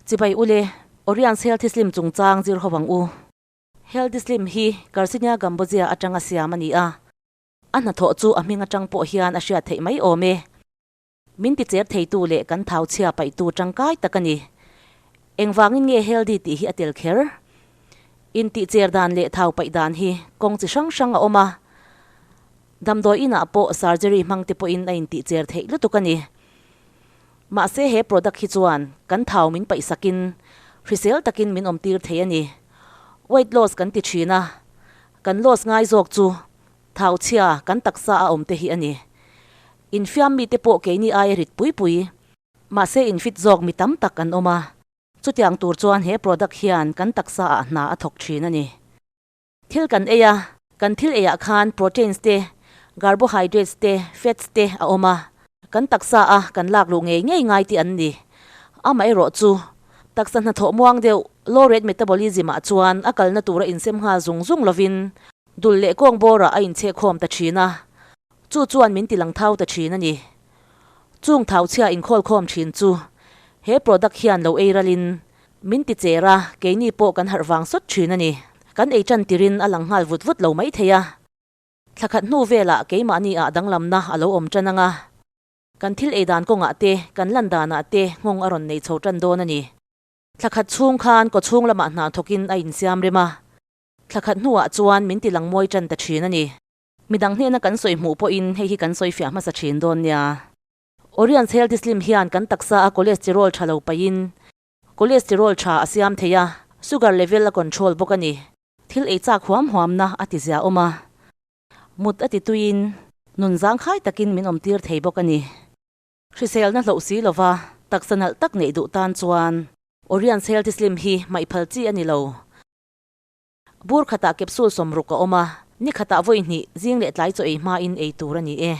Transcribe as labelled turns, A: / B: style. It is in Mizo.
A: Chibai ule, Orion's Healthy Slim chungchang zir ho ang u. Healthy Slim hi Garcinia Gambozia atanga siam a ni a. A hnathawh chu a hming atang pawh hian a hriat theih mai awm e. Min ticher theitu leh kan thau chhia paihtu tangkai tak a ni. Engvangin nge healthy tih hi a tel kher? Intihcher dan leh thau paih dan hi kawng chi hrang hrang a awm a. Damdawi inah pawh surgery hmang te pawhin a intihcher theih lutuk a ni. Mahse he product hi chuan kan thau min paihsakin hrisel takin min awmtir thei a ni. Weight loss kan ti thin a, kan loss ngai zawk chu thau chhia kan taksa a awm te hi a ni. Infiam mite pawh keini aia rit pui pui. Mahse infit zawk mi tam tak an awm a, chutiang tur chuan he product hian kan taksa ah hna a thawk thin a ni. Thil kan ei a, kan thil eiah khan proteins te, carbohydrates te, fats te a awm a, kan taksa a kan lak luh ngei ngei ngai tih an ni. Amaherawh chu, taksa hnathawh muang deuh, low rate metabolism ah chuan a kalna tura insem nghal zung zung lovin dul leh kawng bawrah a inchhehkhawm ta thin a, chu chuan min ti lang thau ta thin a ni. Chung thau chhia inkhawlkhawm thin chu he product hian lo ei ralin min ti cher a, keini pawh kan harh vang sawt thin a ni. Kan ei tan tirin a lang nghal vut vut lo mai thei a. Thla khat hnu velah keimahni ah danglamna a lo awm tan ang a. Kan thil ei dan kawngah te, kan lan danah te nghawng a rawn nei chho tan dawn a ni. Thla khat chhung khan kawchhung lamah hna thawkin a insiam rem a. Thla khat hnuah chuan min ti lang mawi tan ta thin a ni. Midang hnena kan sawi hmuh pawhin hei hi kan sawi fiah hmasa thin dawn nia. Orion's Healthy Slim hian kan taksa a cholesterol tha lo paihin cholesterol tha a siam thei a, sugar level a control bawk a ni. Thil ei chak huam huamna a ti zia awm a, mut a ti tuiin nun zangkhai takin min awmtir thei bawk a ni. Hriselna hloh si lova taksa nalh tak neih duh tan chuan Orion's Healthy Slim hi hmaih phal chi a ni lo. Bur khatah capsule 60 a awm a, ni khatah vawi hnih zing leh tlai chaw ei hmain ei tur a ni e.